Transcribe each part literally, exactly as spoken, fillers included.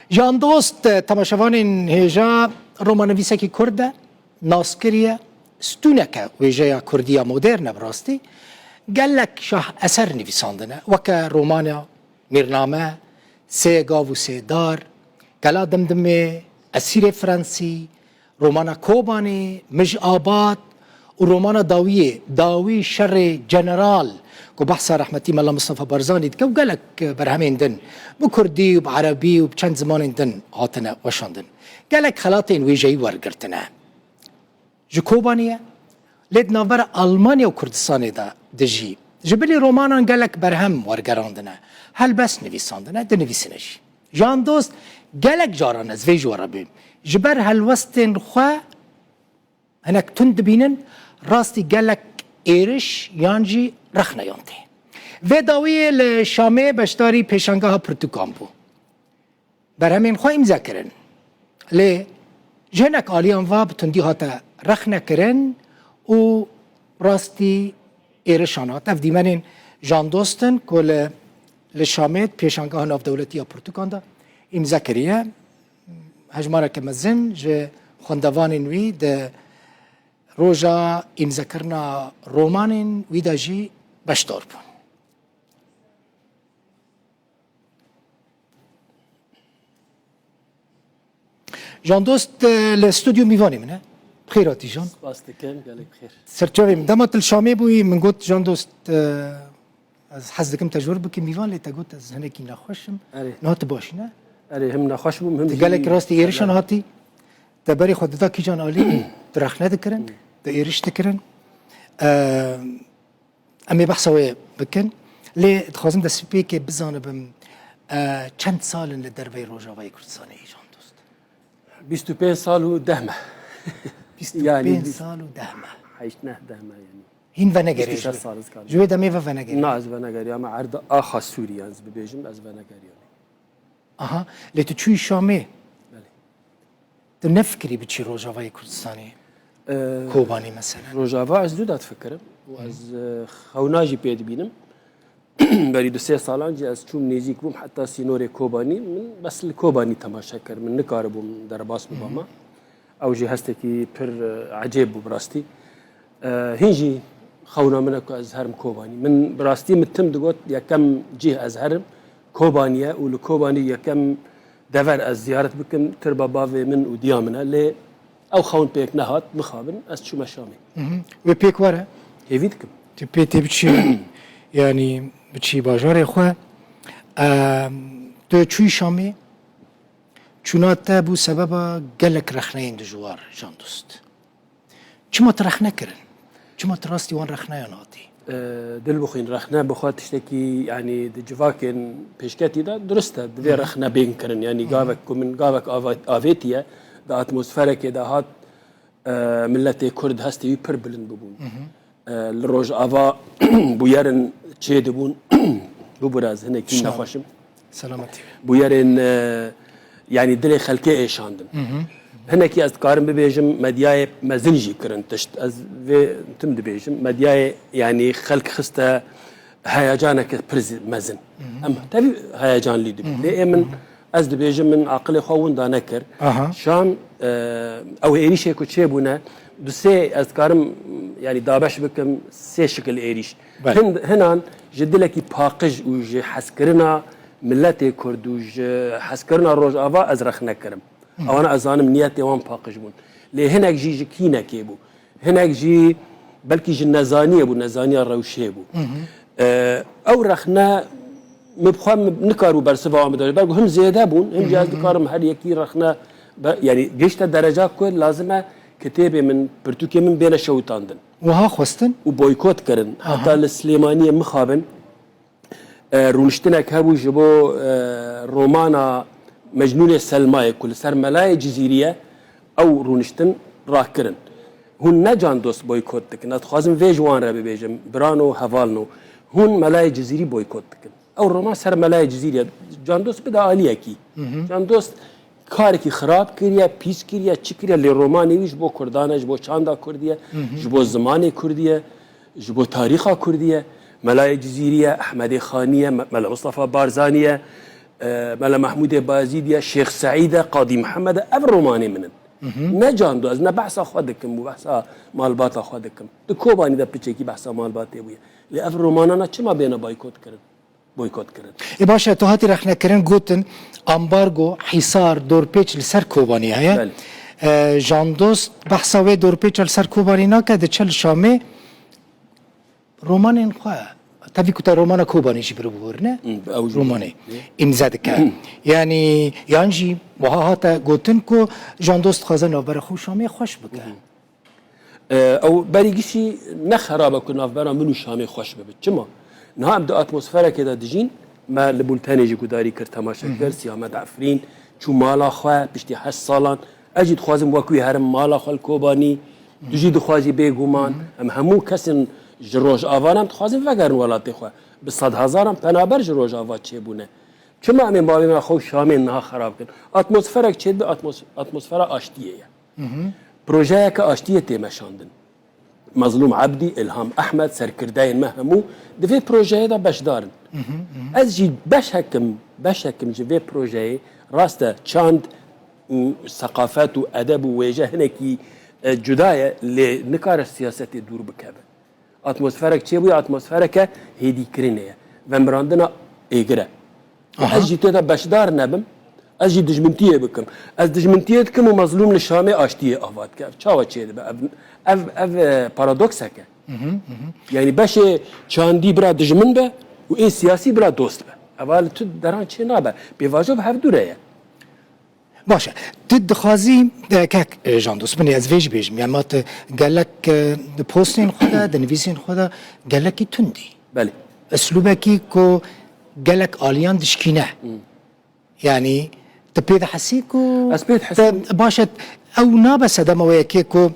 Can Dost, temaşevanên hêja, romanivîsekî kurd e, naskirî ye, stûnek e wêjeya kurdî ya modern e bi rastî. Gelek şah eser nivîsandine, weke romana Mîrname, Sê Gav û Sê Dar, Kela Dimdimê, Esîrê Fransî, romana Kobanê, Mij Abad û romana dawiyê, Dawî Şerê General, ku behsa rehmetî Mela Mistefa Barzanî dike û gelek berhemên din bi kurdî û bi erebî û bi çend zimanên din hatine weşandin. Gelek xelatên wêjeyî wergirtine. Ji Kobanî ye, lê di navbera Almanya û Kurdistanê de dijî. Ji bilî romanan gelek berhem wergerandine, helbest nivîsandine, dinivîsine jî. Can Dost, gelek caran ez vê ji we re bêm. Ji ber helwestên xwe hinek tund dibînin, rastî gelek êriş yan jî rexneyan tê. Vê dawiyê li Şamê beşdarî pêşangeha pirtûkan bû. Berhemên xwe îmze kirin. Lê ji hinek aliyan ve bi tundî hate rexnekirin û rastî êrişan hat. Ev dîmenên Can Dost in ku li, li Şamê di pêşangeha navdewletî ya pirtûkan de îmze kiriye. Hejmareke mezin ji xwendevanên wî di roja îmzekirina romanên wî de jî beşdar bûn. Can Dost, e, li stûdyo mîvanê min e. Bi xêr hatî Can. Spas dikim, gelek bi xêr. Serçavê min. Dema tu li Şamê bûyî, min got, Can Dost, e, ez hez dikim te ji wir bikim mîvan, lê te got, ez hinekî nexweş im. Erê. Niha tu baş î, ne? Erê, him nexweş bûm, him Tu jî gelek rastî êrişan hatî. Te berê xwe dida kîjan alî, tu rexne dikirin, tu êriş dikirin. E, Em ê behsa wê bikin. Lê dixwazim destpêkê bizanibim, e, çend sal in li derveyî Rojavayê Kurdistanê yî, Can Dost? Bîst û pênc sal û deh meh. Bîst û pênc sal û deh meh. Heşt neh deh meh yanî. Hîn venegerê ji wê. Bîst û şeş sal ez karim. Ji wê demê ve venegerî. Na, ez venegeriyame erda axa Sûriye, ez bibêjim, ez venegeriyame. Aha, lê tu çûyî Şamê? Belê. Tu nefikirî biçî Rojavayê Kurdistanê? Ee, Kobanî mesela? Rojava ez zû da difikirim. Û ez, e, xewna jî pê dibînim. Berî du sê salan jî ez çûm nêzîk bûm heta sînorê Kobanî. Min bes li Kobanî temaşe kir. Min nikaribûm derbas bibama. Ew jî hestekî pir, e, ecêb bû bi rastî. E, hîn jî xewna min e ku ez herim Kobanî. Min bi rastî min tim digot, yekem cih ez herim Kobanî ye û li Kobanî yekem dever ez ziyaret bikim, tirba bavê min û diya min e. Lê ew xewn pêk nehat, mixabin, ez çûme Şamê. Mhm. Wê pêk were? Hêvî dikim. Tu pê tê biçî, yanî biçî bajarê xwe. Em, tu çûyî Şamê? Çûna te bû sebeba gelek rexneyên dijwar, Can Dost. Çima tu rexne kirin? Çima tu rastî wan rexneyan hatî? Ee, dil bixwîn, rexne bi xwe tiştekî, yanî di civakên pêşketî de durist e, divê rexne bên kirin. Yanî gavek ku min, gavek ava-, avêtiye, di atmosferekê de hat, e, miletê Kurd hestê wî pir bilind bibûn. E, li Rojava bûyerin çêdibûn, bibûre ez hinekî nexweş im. Selametî. Bûyerên, e, yanî dilê xelkê êşandin. Hinekî ez dikarim bibêjim, medyayê mezin jî kirin tişt. Ez vê tim dibêjim, medyayê, yanî xelk xiste heyecaneke pir zi-, mezin. Em tevî heyecanlî dibin. Lê ê min, ez dibêjim, min aqilê xwe winda nekir. Şam, e, ew êrîşê ku çêbûne, du sê ez dikarim, yanî dabeş bikim, sê şikil êrîş. Belê. Hin-, hinan ji dilekî paqij û ji hezkirina miletê Kurd û ji hezkirina Rojava ez rexne kirim. Ewana ez zanim niyetê wan paqij bûn. Lê hinek jî ji kînekê bû. Hinek jî belkî ji nezaniyê bû, nezaniya rewşê bû. Ee, ew rexne min bi xwe min nikaribû bersiva wan bide. Belku him zêde bûn, him jî ez dikarim her yekî rexne be, yanî gihişte dereca ku lazim e kitêbê min, pirtûkê min bêne şewitandin. Wiha xwestin? Û boykot kirin. Aha. Heta li Silêmaniyê mixabin, e, rûniştinek hebû ji bo, e, romana Mecnûnê Selmayê ku li ser Melayê Cizîrî ye, ew rûniştin rakirin. Hûn ne Can Dost boykot dikin. Ez dixwazim vê ji wan re bibêjim, birano, hevalno. Hûn Melayê Cizîrî boykot dikin. Ew roman ser Melayê Cizîrî ye. Can Dost bide aliyekî. Can Dost karekî xirab kiriye, pîs kiriye, çi kiriye, lê romanê wî ji bo Kurdan e, ji bo çanda Kurdî ye, ji bo zimanê Kurdî ye, ji bo tarîxa Kurdî ye. Melayê Cizîrî ye, Ehmedê Xanî ye, Me-, Mela Mistefa Barzanî ye. e, Mela Mehmûdê Bayezîd e, Şêx Seîd e, Qadî Mihemed e, ev romanê min in. Ne Cando, ez ne behsa xwe dikim û behsa malbata xwe dikim. Di Kobanî de piçekî behsa malbatê bûye. Lê ev romanana çima bêne baykot kirin? Boykot kirin. Ê baş e, tu hatî rexnekirin, gotin ambargo, hîsar, dorpêç li ser Kobanî heye. Belê. E, Jandost behsa wê dorpêça li ser Kobanî nake, diçe li Şamê romanên xwe. Tevî ku te romana Kobanî jî biribû ne? Hı, ew jî Romanê. Hı. Îmze dike. Yanî, yan jî wiha hate gotin ku Jandost dixwaze navbera xwe û Şamê xweş bike. Hı. E, ew berî gişî ne xerab e ku navbera min û Şamê xweş bibe. Çima? Niha em di atmosferekê de dijîn, me li bultenê jî gudarî kir, temaşe kir, Siyamet Efrîn çû mala xwe piştî heşt salan. Ez jî dixwazim wekî herim mala xwe li Kobanî. Tu jî dixwazî bêguman. Em hemû kesên ji Rojava ne, em dixwazin vegerin welatê xwe. Bi sedhezaran penaber ji Rojava çêbûne. Çima em ê mavê me xwe û Şamê niha xerab kin? Atmosferek çêdibe, atmos-, atmosfera aştiyê ye. Projeyeke aştiyê tê meşandin. Mezlûm Ebdî, Îlham Ehmed, serkirdeyên me hemû di vê projeyê de beşdar in. Ez jî beşek im, beşek im ji vê projeyê, rast e, çand û seqafet û edeb û wêje hinekî, e, cuda ye, lê nikare siyasetê dûr bikeve. Atmosferek çêbûye, atmosfereke hêdîkirinê ye. Vemirandina êgir e. Aha. Ez jî tê de beşdar nebim, ez jî dijmintiyê bikim. Ez dijmintiyê dikim û Mezlûm li Şamê aştiyê ava dike. Ev çawa çêdibe? Ev, ev, ev, e, paradoksek e. Yanî beşê çandî bira dijmin be û ê siyasî bira dost be. Eva li tu deran çê nabe. Pêvajo bi hev dû re ye. Baş e. Tu dixwazî, e, kek, e, Jandos, binê ez vê jî bêjim. Yani ma tu gelek, e, di postên xwe de, di nivîsên xwe de gelekî tundî. Belê. Eslûbekî ku gelek aliyan dişkîne. Hmm. Yani tu pê dihesî ku Ez pê dihesîm. te, baş e, ew nabe sedema wê yekê ku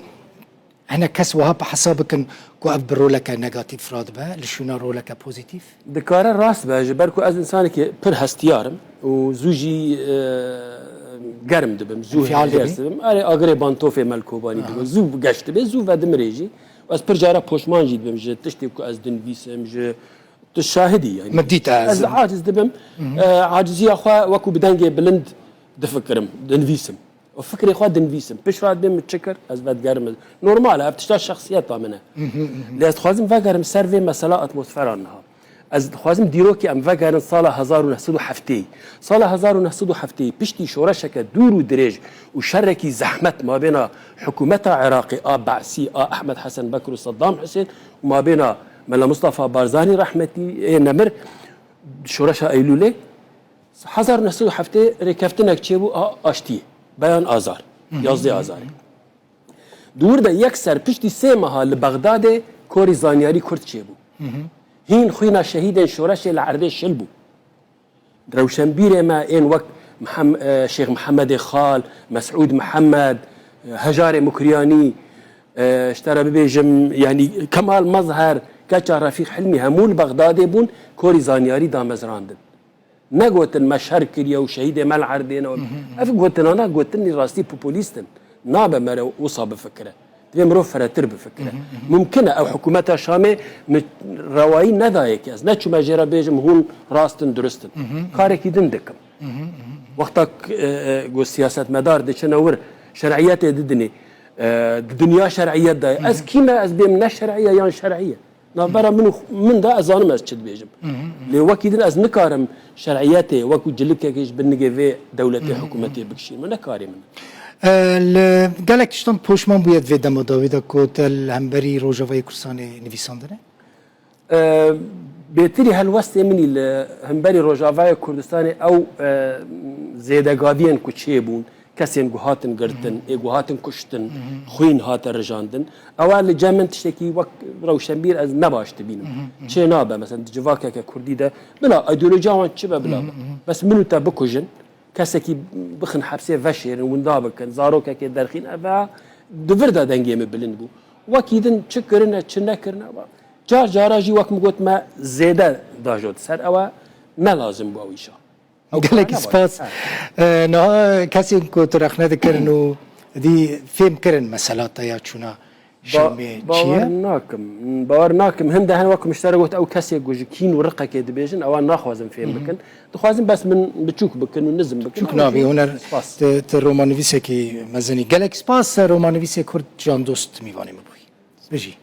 Hinek kes wiha bi hesab bikin ku ev bi roleke negatîf radibe, li şûna roleke pozîtîf? Dikare rast be, ji ber ku ez insanekî pir hestiyar im û zû jî, e, germ dibim, zû Enfial hêrs dibî? dibim. Erê, agirê bantofê me li Kobanî dibe, zû geş dibe, zû vedimirê jî. Ez pir cara poşman jî dibim ji tiştê ku ez dinivîsim, ji tu şahidî yani. Min dît ez. Ez aciz dibim. E, aciziya xwe wekû bi dengê bilind difikirim, dinivîsim. Û fikrê xwe dinivîsim. Pişt re dibêm min çi kir, ez vedigerim. Normal e, ev tişta şexsiyeta min e. Lê ez dixwazim vegerim ser vê mesela atmosfera niha. Ez dixwazim dîrokê em vegerin sala hezar û neh sed û heftê. Sala hezar û neh sed û heftê piştî şoreşeke dûr û dirêj û şerekî zehmet mabêna hikûmeta Iraqê a Be'sî a Ehmed Hesen Bekir û Seddam Husên û mabêna Mela Mustafa Barzanî rehmetî ê nemir şoreşa Eylûlê, Hezar neh sed û heftê rêkeftinek çêbû a aştiyê, Beyan Azar, yazdeh Azarê. Di wir de yekser piştî sê meha li Bexdadê korî zanyarî Kurd çêbû. Hîn xwîna şehîdên şoreşê li erdê şil bû. Rewşenbîrê me ên wek Mihem-, e, Şêx Mihemedê Xal, Mesûd Mihemed, e, Hejarê Mukriyanî, e, ji te re bibêjim, yanî Kemal Mezher, keça Refîq Hilmî hemû li Bexdadê bûn, korî zanyarî damezrandin. Negotin me şer kiriye û şehîdê me li erdê ne. Ev gotinana gotinî rastî populîst in. Nabe mere wisa bifikire. Divê mirov firehtir bifikire. Mumkin e ew hikûmeta Şamê min rewayî nedaye ki ez neçûme jê re bêjim hûn rast in, durust in. Karekî din dikim. Wexta k-, e, e, ku siyasetmedar diçine wir şer'iyetê didinê, e, di dinya şer'iyet de ye. Ez kî me ez bêm ne şer'î ye yan şer'î ye? Navbera min û xu-, min de ez zanim ez çi dibêjim. Lê wekî din ez nikarim şer'iyetê wekû cilikekê ji bin nigê vê dewletê, hikûmetê bikişînim. Ne karê min e. E, li gelek tiştan poşman bûye di vê dema dawî de ku te li hemberî Rojavayê Kurdistanê nivîsandine? E, bêtirî helwestê min î li hemberî Rojavayê Kurdistanê ew, e, zêdegaviyên ku çêbûn, kesên ku hatin girtin, ê ku hatin kuştin, xwîn hate rijandin. Ewa li cem min tiştekî wek rewşenbîr ez ne baş dibînim. Çê nabe, mesela di civakeke kurdî de, bila, ideolojiya wan çi be bila be. Bes min û te bikujin, kesekî bixin hepsê veşêrin, winda bikin, zarokekê derxîn, eve di vir de dengê min bilind bû. Wekî din çi kirine, çi nekirine, va. Car cara jî wek min got me zêde dajo di ser ewe ne lazim bû ew îşa. Ew Gelekî kar spas. Nebû. E, niha kesên ku tu rexne dikirin û dî fêm kirin mesela te ya çûna Şemê çi ye? Bawer nakim. Bawer nakim. Hinde hene wek min ji te re got, ew kesê ku ji kîn û riqekê dibêjin, ewan naxwazin fêm bikin. Dixwazin bes min biçûk bikin û nizm bikin. Çûk nabî, huner. Spas. Te, te romanivîsekî mezin î. Gelek spas, romanivîsê Kurd Can Dost mîvanê min bûyî. Bijî.